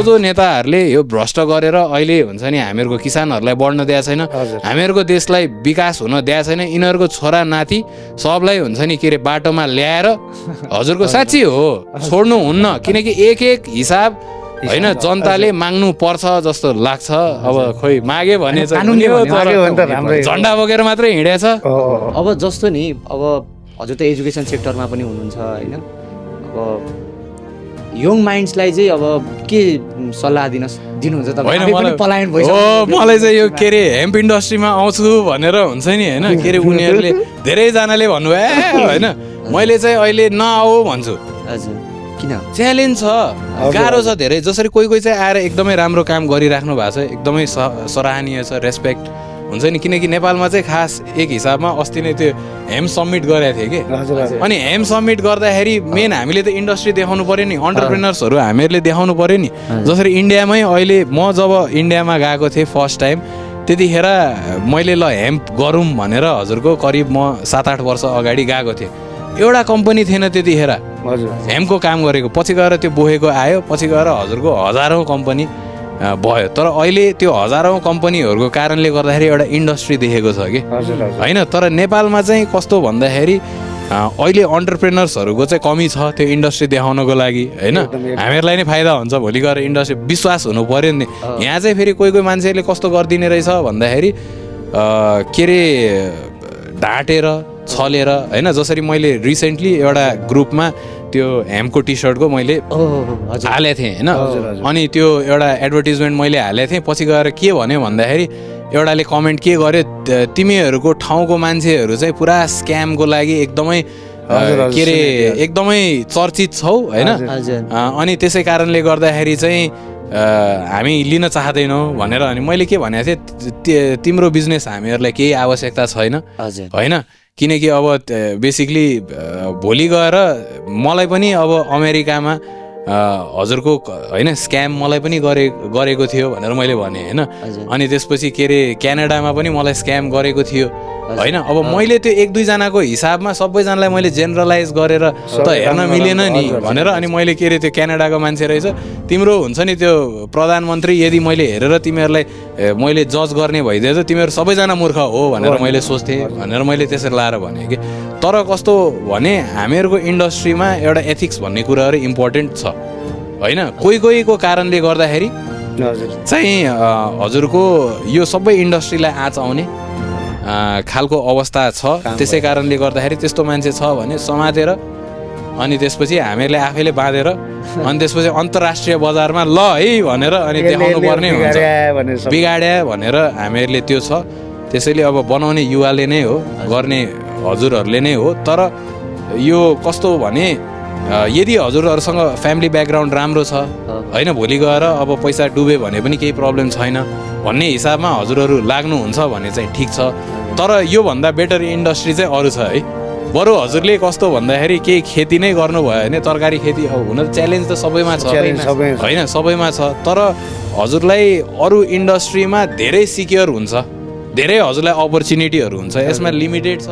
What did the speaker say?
जो नेताहरूले यो भ्रष्ट गरेर अहिले हुन्छ नि हामीहरूको किसानहरूलाई बढ्न दिएको छैन, हामीहरूको देशलाई विकास हुन दिएको छैन, यिनीहरूको छोरा नाति सबलाई हुन्छ नि के अरे बाटोमा ल्याएर हजुरको साँच्ची हो छोड्नु हुन्न, किनकि एक हिसाब होइन जनताले माग्नु पर्छ जस्तो लाग्छ। अब खोइ मागे भने झन्डा बोकेर मात्रै हिँडेछ। अब जस्तो नि अब हजुर त एजुकेसन सेक्टरमा पनि हुनुहुन्छ होइन, अब यङ माइन्ड्सलाई चाहिँ अब के सल्लाह दिनुहुन्छ तपाईँ? पलायन भइसक्यो मलाई चाहिँ यो के अरे हेम्प इन्डस्ट्रीमा आउँछु भनेर हुन्छ नि होइन, के अरे उनीहरूले धेरैजनाले भन्नुभयो होइन, मैले चाहिँ अहिले नआऊ भन्छु। हजुर किन? च्यालेन्ज छ, गाह्रो छ धेरै। जसरी कोही चाहिँ आएर एकदमै राम्रो काम गरिराख्नु भएको छ, एकदमै सराहनीय छ, रेस्पेक्ट हुन्छ नि। किनकि नेपालमा चाहिँ खास एक हिसाबमा अस्ति नै त्यो हेम सब्मिट गरेको थियो कि, अनि हेम सब्मिट गर्दाखेरि मेन हामीले त इन्डस्ट्री देखाउनु पर्यो नि, अन्टरप्रेनर्सहरू हामीहरूले देखाउनु पर्यो नि। जसरी इन्डियामै अहिले म जब इन्डियामा गएको थिएँ फर्स्ट टाइम, त्यतिखेर मैले ल हेम्प गरौँ भनेर हजुरको करिब म 7-8 वर्ष अगाडि गएको थिएँ। एउटा कम्पनी थिएन त्यतिखेर हेम्पको काम गरेको, पछि गएर त्यो बोकेको आयो, पछि गएर हजुरको हजारौँ कम्पनी भयो। तर अहिले त्यो हजारौँ कम्पनीहरूको कारणले गर्दाखेरि एउटा इन्डस्ट्री देखेको छ कि होइन। तर नेपालमा चाहिँ कस्तो भन्दाखेरि अहिले अन्टरप्रेनर्सहरूको चाहिँ कमी छ त्यो इन्डस्ट्री देखाउनको लागि होइन। हामीहरूलाई नै फाइदा हुन्छ भोलि गएर इन्डस्ट्री, विश्वास हुनु पऱ्यो नि। यहाँ चाहिँ फेरि कोही मान्छेहरूले कस्तो गरिदिने रहेछ भन्दाखेरि के अरे ढाँटेर छलेर होइन। जसरी मैले रिसेन्टली एउटा ग्रुपमा त्यो हेम्पको टी सर्टको मैले हालेको थिएँ होइन, अनि त्यो एउटा एडभर्टिजमेन्ट मैले हालेको थिएँ। पछि गएर के भन्यो भन्दाखेरि एउटाले कमेन्ट के गर्यो, तिमीहरूको ठाउँको मान्छेहरू चाहिँ पुरा स्क्यामको लागि एकदमै के अरे एकदमै चर्चित छौ होइन, अनि त्यसै कारणले गर्दाखेरि चाहिँ हामी लिन चाहँदैनौँ भनेर। अनि मैले के भनेको थिएँ, तिम्रो बिजनेस हामीहरूलाई केही आवश्यकता छैन होइन, किनकि अब बेसिकली भोलि गएर मलाई पनि अब अमेरिकामा हजुरको होइन स्क्याम मलाई पनि गरेको थियो भनेर मैले भने होइन। अनि त्यसपछि के अरे क्यानाडामा पनि मलाई स्क्याम गरेको थियो होइन। अब मैले त्यो 1-2 जनाको हिसाबमा सबैजनालाई मैले जेनरलाइज गरेर त हेर्न मिलेन नि भनेर। अनि मैले के अरे त्यो क्यानाडाको मान्छे रहेछ तिम्रो हुन्छ नि त्यो प्रधानमन्त्री, यदि मैले हेरेर तिमीहरूलाई मैले जज गर्ने भइदिएछ तिमीहरू सबैजना मूर्ख हो भनेर मैले सोच्थेँ भनेर मैले त्यसरी लाएर भने कि। तर कस्तो भने हामीहरूको इन्डस्ट्रीमा एउटा एथिक्स भन्ने कुराहरू इम्पोर्टेन्ट छ होइन। कोहीको कारणले गर्दाखेरि चाहिँ हजुरको यो सबै इन्डस्ट्रीलाई आँच आउने खालको अवस्था छ। त्यसै कारणले गर्दाखेरि त्यस्तो मान्छे छ भने समातेर अनि त्यसपछि हामीहरूले आफैले बाँधेर अनि त्यसपछि अन्तर्राष्ट्रिय बजारमा ल है भनेर अनि देखाउनु पर्ने हुन्छ, बिगाड्या भनेर हामीहरूले त्यो छ। त्यसैले अब बनाउने युवाले नै हो, गर्ने हजुरहरूले नै हो। तर यो कस्तो भने यदि हजुरहरूसँग फ्यामिली ब्याकग्राउन्ड राम्रो छ होइन, भोलि गएर अब पैसा डुबे भने पनि केही प्रब्लम छैन भन्ने हिसाबमा हजुरहरू लाग्नुहुन्छ भने चाहिँ ठिक छ। तर योभन्दा बेटर इन्डस्ट्री चाहिँ अरू छ है। बरु हजुरले कस्तो भन्दाखेरि केही खेती नै गर्नुभयो भने तरकारी खेती, अब हुन त च्यालेन्ज त सबैमा छ होइन, सबैमा छ। तर हजुरलाई अरू इन्डस्ट्रीमा धेरै सिक्योर हुन्छ, धेरै हजुरलाई अपर्च्युनिटीहरू हुन्छ, यसमा लिमिटेड छ।